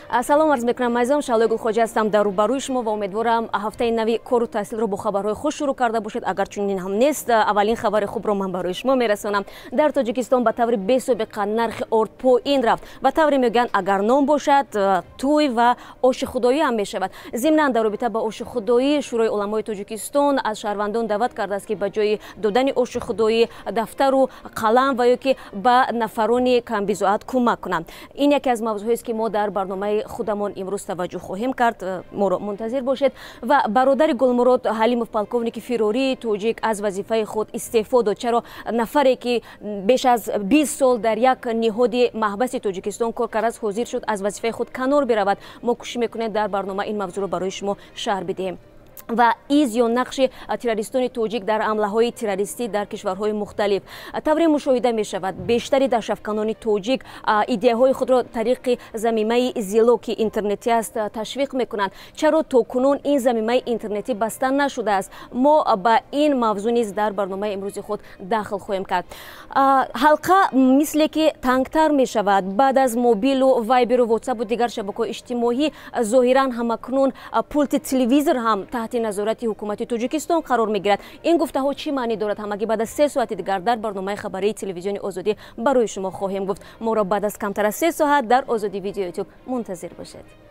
Салом арз мекунам, азизон. Шаҳлои Гулхоҷа ҳастам дар рӯбарӯи шумо ва умедворам, ҳафтаи нави кору таҳсилро бо хабарҳои хуш шурӯъ карда бошед. Агар чунин ҳам нест, аввалин хабари хубро ман барои шумо мерасонам. Дар Тоҷикистон ба таври бесобиқа нархи орд поин рафт ва тавре мегӯянд, агар нон бошад, тӯй ва оши худоӣ ҳам мешавад. Зимнан, дар робита ба оши худоӣ, Шӯрои уламои Тоҷикистон аз шаҳрвандон даъват кардааст, ки ба ҷои додани оши худоӣ дафтару қалам ва ё ки ба нафарони камбизоат кӯмак кунанд. Ин яке аз мавзӯъҳоест, ки мо дар барномаи худамон имрӯз таваҷҷӯҳ хоҳем кард. Моро мунтазир бошед. Ва бародари Гулмурод Ҳалимов, полковники фирории тоҷик, аз вазифаи худ истеъфо дод. Чаро нафаре, ки беш аз 20 сол дар як ниҳоди маҳбаси Тоҷикистон кор кардааст, ҳозир шуд аз вазифаи худ канор биравад? Мо кӯшиш мекунем, дар барнома ин мавзӯъро барои шумо шарҳ бидиҳем. Ва из ё нақши террористони тоҷик дар ҳамлаҳои террористӣ дар кишварҳои мухталиф. Тавре мушоҳида мешавад, бештари даҳшафканони тоҷик идеяҳои худро тариқи замимаи Зело, ки интернетӣ аст, ташвиқ мекунанд. Чаро то кунун ин замимаи интернетӣ баста нашудааст? Мо ба ин мавзӯъ низ дар барномаи имрӯзи худ дахл хоҳем кард. Ҳалқа мисле ки тангтар мешавад. Баъд аз мобилу Вайберу Ватсапу дигар шабакаҳои иҷтимоӣ, зоҳиран ҳамакнун пулти телевизор ҳам таҳти назорати ҳукумати Тоҷикистон қарор мегирад. Ин гуфтаҳо чӣ маънӣ дорад? Ҳамагӣ баъд аз 3 соати дигар дар барномаи хабарии Телевизиони Озодӣ барои шумо хоҳем гуфт. Моро баъд аз камтар аз 3 соат дар Озодӣ Видео Ютуб мунтазир бошед.